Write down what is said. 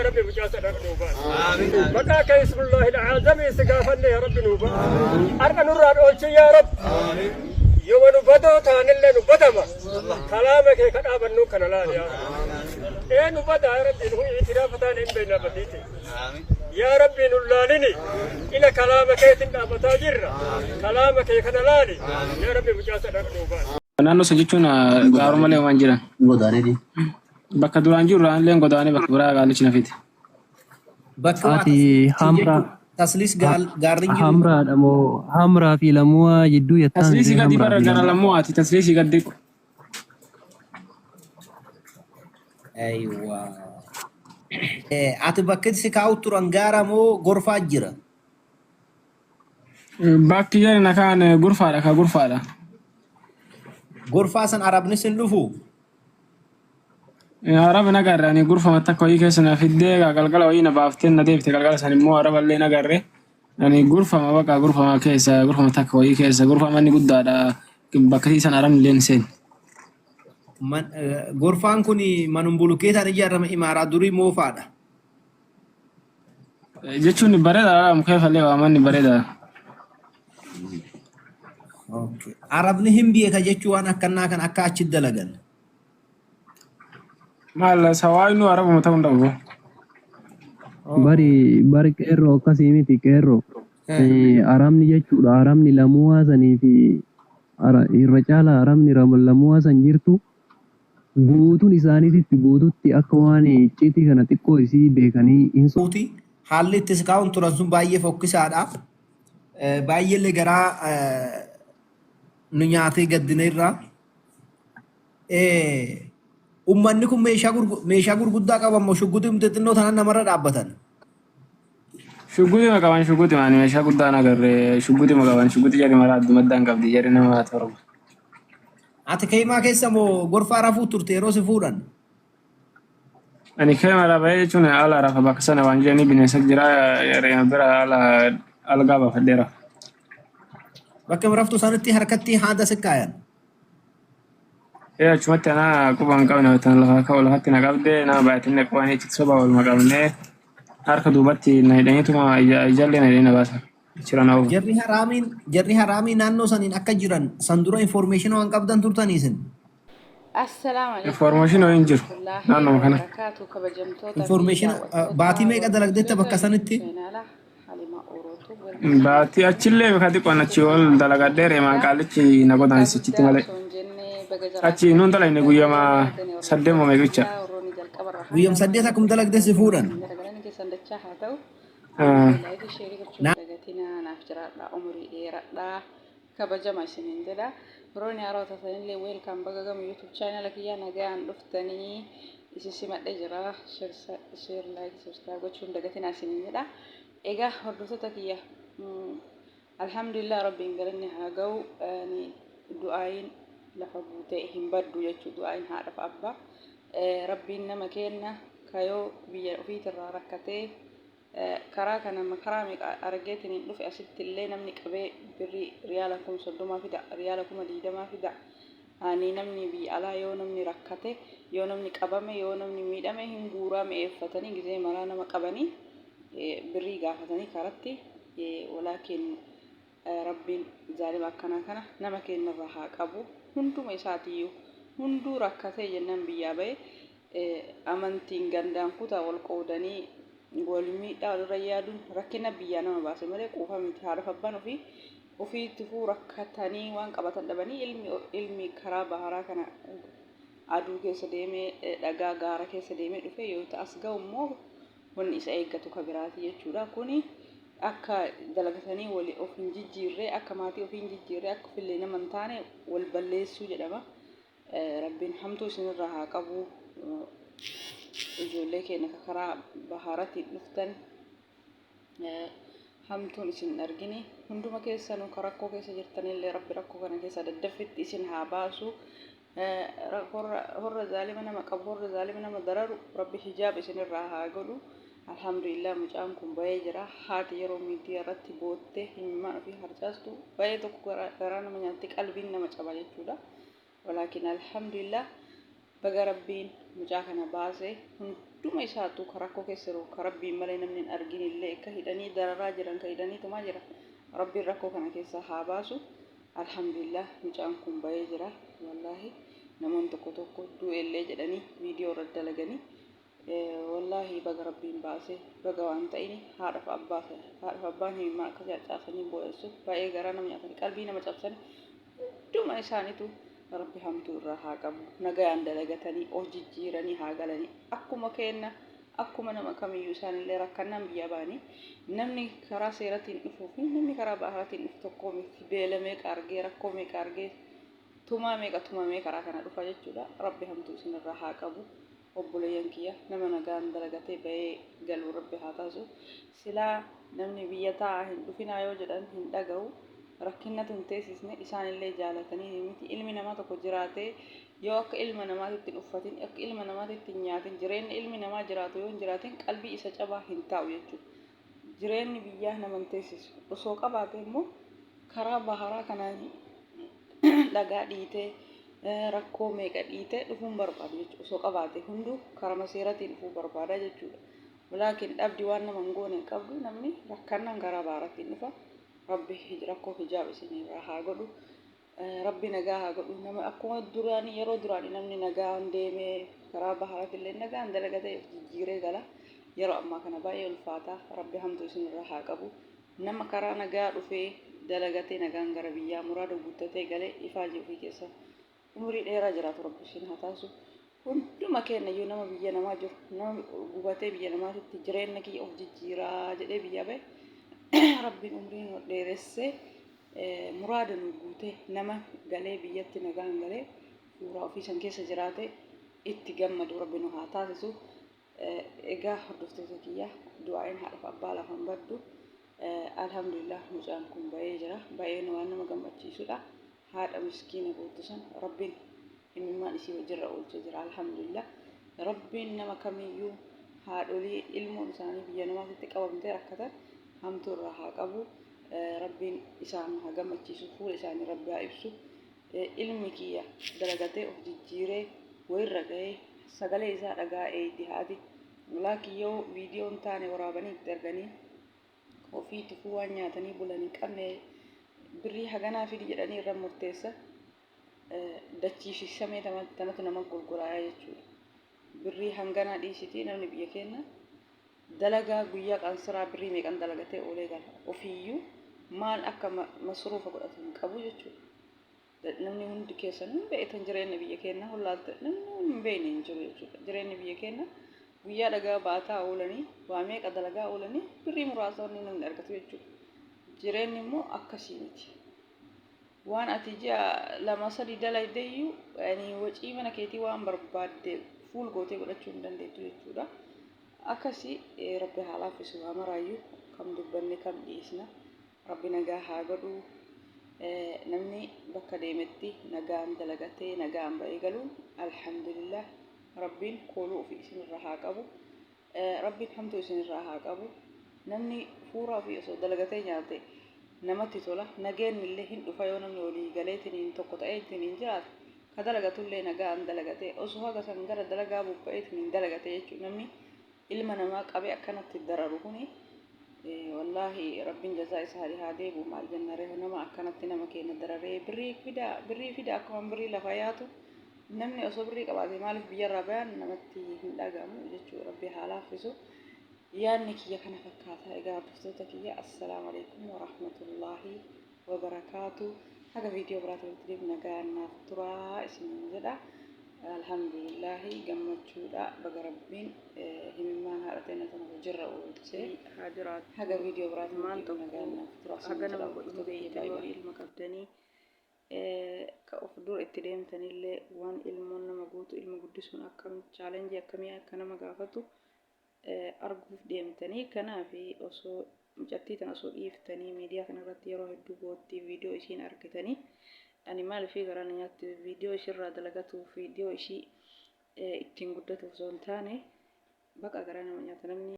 Rabbi mucaa sana nuu baasi. Maqaa kee ismullahi al'aazamii si gaafanne yaa Rabbi nuu baasi. Har'a nurraa dhoolchi yaa Rabbi. Yooma nu badoo taanillee nu badama. Kalaama kee ka dhaabannu kana laali yaa Rabbi. Ee nu badaa yaa Rabbi nu itiraafa taane hin beekna badiite. Yaa Rabbi nu laalini ila kalaama keetiin dhaabataa jirra. Kalaama kee kana laali yaa Rabbi mucaa sana nuu baasi. Naannoo san jechuun gaaruma malee waan jiran. Godaaneeti. Bakka duraan jiru irraa illee godaanee bakka biraa qaalichi na fide. Bakka waa Ati tasliis hamra jechuun tasliis gaarri hin jiru. hamraadha moo hamraa fi lamuwaa jidduu jettaa Tasliisii miti gadi hamraa bara fi gara lamuwaa. lammuu ati tasliisii gad dhiqu. Aywa. Ati bakki si kaa'u turan gaara moo gorfaa jira? Bakki jedhan na kaan gurfaadha ka gurfaadha. Gorfaa san arabni sin dhufu? Araba na garre ani gurfama takka wayii keessa na fiddee galgala wayii na baaftee na deebite galgala san immoo araba illee na garre ani gurfama bakka gurfama keessa gurfama takka wayii keessa gurfama inni guddaadha bakka san arabni illee hin seenne. Gorfaan kun manum bulukeetaan ijaarame imaaraa durii moofaadha. Jechuun bareedaadha mukeefallee waamanni bareedaadha. Okay. Arabni hin beeka jechuu waan akkannaa kan akka achi dalagan. Maal sawaayinuu arabuma ta'uu hin dhabu. Bari bari qeerroo akkasii miti qeerroo. Arabni jechuudha arabni lamuwaa sanii fi irra caalaa arabni lamuwaa san jirtu Guutuun isaaniititti guututti akka waan icciitii kana xiqqoo isii beekanii hin Ti. Haalli itti si kaa'uun turan sun baay'ee fokkisaadha. Baay'eellee garaa nu nyaatee gaddineerra. Ummanni kun meeshaa meeshaa gurguddaa qaban moo shugguxii xixinnoo tanan namarra dhaabbatan? Shugguxii qaban shugguxii maani meeshaa guddaa hin agarre shugguxii qaban shugguxii jarri maraa adduma addaan qabdi jarri nama torba. Ati keeymaa keessa moo gorfaa rafuu turte yeroo si fuudhan? Ani keema bahee jechuun ala rafa bakka sana waan jedhanii bineensa jira reema bira ala algaa baafadhee rafa. Bakka raftu sanitti harkatti haada si kaayan. Ee achumatti anaa quba hin qabne tan lafa ka'u lafatti na qabde nama baay'atinne qabanii achitti soba waluma qabnee harka duubatti na hidhaniituma ijallee na hidhanii na baasan. Achirra na oofu. Jarri haraamii naannoo saniin akka jiran san dura information waan qabdan turtanii isin. Assalaamu alaikum Information hin jiru warahmatullaahi naannoma kana. wabarakaatu kabajamtoota fi Information daawwattoota baatii meeqa dalagdeetta hordoftoota bakka YouTube sanitti? channel Halima Orootu welcome Baatii achillee ka xiqqoon achii ol dalagadhee reemaan qaalichi na Bakka godaansichitti guddaa malee. osoo hin jenne baga Achi nuun jiraattanii dalagne baga guyyama gammaddanii saddeet moo hordoftoota meeqicha. kiyyaa warroonni jalqabarraa hanga Guyyam ammaa saddeet akkuma dalagde si subscribe fuudhan. hin dalagalanii keessan dachaa haa ta'u. Ammallee like share gochuu hin dagatinaa naaf jiraadhaa umurii dheeradhaa kabajama isiniin jedha. Warroonni haarawaa taatanillee welcome baga gama YouTube channel kiyyaa nagayaan dhuftanii isin simadhee jira. Share like subscribe gochuu hin dagatinaa isiniin jedha. Egaa hordoftoota kiyya alhamdulillah rabbiin galanni haa ga'u du'aayin lafa buutee hin baddu jechuu du'aayin haadhaaf abbaa rabbiin nama keenna kayoo biyya ofiitirraa rakkatee karaa kana makaraa meeqa argeetiin dhufe asitti illee namni qabee birrii riyaala 30,000 fida riyaala 20,000 fida ani namni biyya alaa yoo namni rakkate yoo namni qabame yoo namni miidhame hin guuraa mi'eeffatanii gizee maraa nama qabanii birrii gaafatanii karatti walaakin rabbiin zaalima akkanaa kana nama keenyarraa haa qabu hunduma isaatiiyyuu hunduu rakkatee jennaan biyyaa ba'e amantiin gandaan kutaa wal qoodanii wal miidhaa walirra yaaduun rakkina biyyaa nama baase malee quufa miti haadhaaf abbaan ofii ofiitifuu rakkatanii waan qabatan dhabanii ilmi ilmi karaa baharaa kana aduu keessa deemee dhagaa gaara keessa deemee dhufe yoo ta'as ga'u immoo wanni isa eeggatu ka biraati jechuudha kuni akka dalagatanii wali of hin jijjiirre akka maatii ofii hin jijjiirre akka ofillee nama hin taane wal balleessuu jedhama. Rabbiin hamtuu isinirraa haa qabu. Ijoollee keenya ka karaa bahaaratiin dhuftan hamtuun isin hin argini. Hunduma keessanuu ka rakkoo keessa jirtanillee Rabbi rakkoo kana keessaa daddaffitti isin haa baasu. Horra zaalima nama qabu, horra zaalima nama dararu Rabbi hijaaba isinirraa haa godhu. Alhamdulillah mucaan kun bahee jira. Haati yeroo miidiyaa irratti boottee imimmaan ofii harcaastu baay'ee tokko garaa nama nyaatti qalbiin nama caba jechuudha. Walaakin alhamdulillah baga Rabbiin mucaa kana baase. Hunduma isaatu ka rakkoo keessa jiru ka Rabbiin malee namni hin argin illee ka hidhanii dararaa jiran ka hidhanii tumaa jiran Rabbiin rakkoo kana keessaa haa baasu. Alhamdulillah mucaan kun bahee jira. Wallaahi namoonni tokko tokko du'ellee jedhanii viidiyoo irra dalaganii wallaahi baga Rabbiin baase baga waan ta'ini haadhaaf abbaa haadhaaf abbaan himimmaan akka cacaasanii boo'essu baay'ee garaa nama nyaatanii qalbii nama cabsanii hunduma isaaniitu Rabbi hamtuu irraa haa qabu. Nagayaan dalagatanii of jijjiiranii haa galanii. Akkuma keenna akkuma nama kamiyyuu isaanillee rakkannaan biyyaa ba'anii namni karaa seeratiin dhufuu fi namni karaa baharaatiin dhufu tokkoo miti. Beela meeqa argee rakkoo meeqa argee tumaa meeqa tumamee karaa kana dhufa jechuudha. Rabbi hamtuu isinirraa haa qabu. Obboleeyyan kiyya nama nagaan dalagatee bahee galu Rabbi haa taasisu. Silaa namni biyya taa'aa hin dhufinaa yoo jedhan hin dhaga'u. Rakkinnatu hin teessisne isaanillee jaalatanii miti. Ilmi namaa tokko jiraatee yoo akka ilma namaatitti hin uffatin, akka ilma namaatitti hin nyaatin, jireenni ilmi namaa jiraatu yoo hin jiraatin qalbii isa cabaa hin taa'u jechuudha. Jireenni biyyaa nama hin teessisu. Osoo qabaate immoo karaa baharaa kanaan dhagaa dhiitee rakkoo meeqa dhiitee dhufuu hin barbaadu jechuudha. Osoo qabaate hunduu karama seeratiin dhufuu barbaada jechuudha. Walaakin dhabdi waan nama hin goone hin qabdu namni rakkannaan karaa baharaatiin dhufa. Rabbi rakkoo hijaab isinirraa haa godhu. Rabbi nagaa haa godhu. Nama akkuma duraanii yeroo duraanii namni nagaan deemee karaa baharaatillee nagaan dalagatee of jijjiiree gala. Yeroo ammaa kana baay'ee ulfaata. Rabbi hamtuu isinirraa haa qabu. Nama karaa nagaa dhufee dalagatee nagaan gara biyyaa muraada guuttatee galee ifaajii ofii keessa umurii dheeraa jiraatu Rabbi isin haa taasisu. Hunduma keennayyuu nama biyya namaa jiru, nama gubatee biyya namaatitti jireenya kiyya of jijjiiraa jedhee biyyaa bahe Rabbiin umrii nu dheeressee muraada nu guutee nama galee biyyatti nagaan galee suuraa ofii san keessa jiraate itti gammadu Rabbi nu haa taasisu. Egaa hordoftoota kiyya du'aa'iin haadhaaf abbaa lafa hin baddu. Alhamdulillah mucaan kun bahee jira. Baay'een waan nama gammachiisudha. Haadha miskiina boottu san Rabbiin imimmaan isii hojirra oolchee jira. Alhamdulillah Rabbiin nama kamiyyuu haadholii ilmoon isaanii biyya namaatitti qabamtee rakkatan hamtuu irraa haa qabu. Rabbiin isaan haa gammachiisu. Fuula isaanii Rabbi haa ibsu. Ilmi kiyya dalagatee of jijjiiree wayirra gahee sagalee isaa dhagaa eeydi haati. Laakiin yoo viidiyoo hin taane waraabanii itti erganii ofii tufuu waan nyaatanii bulan hin qabne birrii haganaa fidi jedhanii irra murteessa dachii fi samee tanatu nama gurguraaya jechuudha. Birrii hanganaa dhiisitii namni biyya keenya dalagaa guyyaa qansiraa birrii meeqan dalagatee oolee gala. Ofiiyyuu maal akka masruufa godhatu hin qabu jechuudha. Namni hundi keessan hin beektan jireenya biyya keenyaa hollaalte namni hin beekne hin jiru jechuudha. Jireenyi biyya keenya guyyaa dhagaa baataa oolanii waa meeqa dalagaa oolanii birrii muraasa wanni namni argatu jechuudha. Jireenyi immoo akkasii miti. Waan ati ji'a lama sadii dalayde iyyuu yani wacii mana keetii waan barbaadde fuul gootee godhachuu hin dandeettu jechuudha. Akkasii rabbi haa laaffisu waa maraayyuu kam dubbanne kam dhiisna. Rabbi nagaa haa godhu. Namni bakka deemetti nagaan dalagatee nagaan ba'ee galuun alhamdulillah Rabbiin kooluu ofii isinirraa haa qabu. Rabbiin hamtuu isinirraa haa qabu. Namni fuuraa ofii osoo dalagatee nyaate namatti tola. Nageenni illee hin dhufa yoo namni walii galeetiniin tokko ta'eetiniin jiraate. Ka dalagatullee nagaan dalagatee osoo haga san gara dalagaa bobba'eetiniin dalagate jechuudha. Namni ilma namaa qabee akkanatti dararu kuni wallaahi Rabbiin jazaa isaa haa deebi'u maal jenna ree nama akkanatti nama keenya dararee birrii fida birrii fida akkuma birrii lafa yaatu namni osoo birrii qabaate maaliif biyyarraa bayan namatti hin dhagamu jechuu Rabbi haa laaffisu yaadni kiyya kana fakkaata egaa hordoftoota kiyya assalaamu alaikum warahmatullaahi wabarakaatu haga viidiyoo biraatti walitti deemu nagaan naaf turaa isiniin jedha alhamdulillaahi gammachuudha baga rabbiin himimmaan haadha teenya tana hojirra oolchee haa jiraattu. haga viidiyoo biraatti Maal walitti deemu tokko nagaan naaf turaa isiniin haga jedha nama godhu hin hordoftoota kiyya beektan baay'ee warri ilma qabdanii ka of dura itti deemtanillee waan ilmoon nama gootu ilma guddisuun akkam chaalenjii akkamii akka nama gaafatu arguuf deemtanii kanaaf osoo mucattii tana osoo dhiiftanii miidiyaa kana irratti yeroo hedduu boottii viidiyoo isiin argitanii ani maaliif garaa na nyaatti viidiyoo ishirraa dalagatuuf viidiyoo ishii ittiin guddatuuf osoo hin taane baqa garaa nama nyaata namni.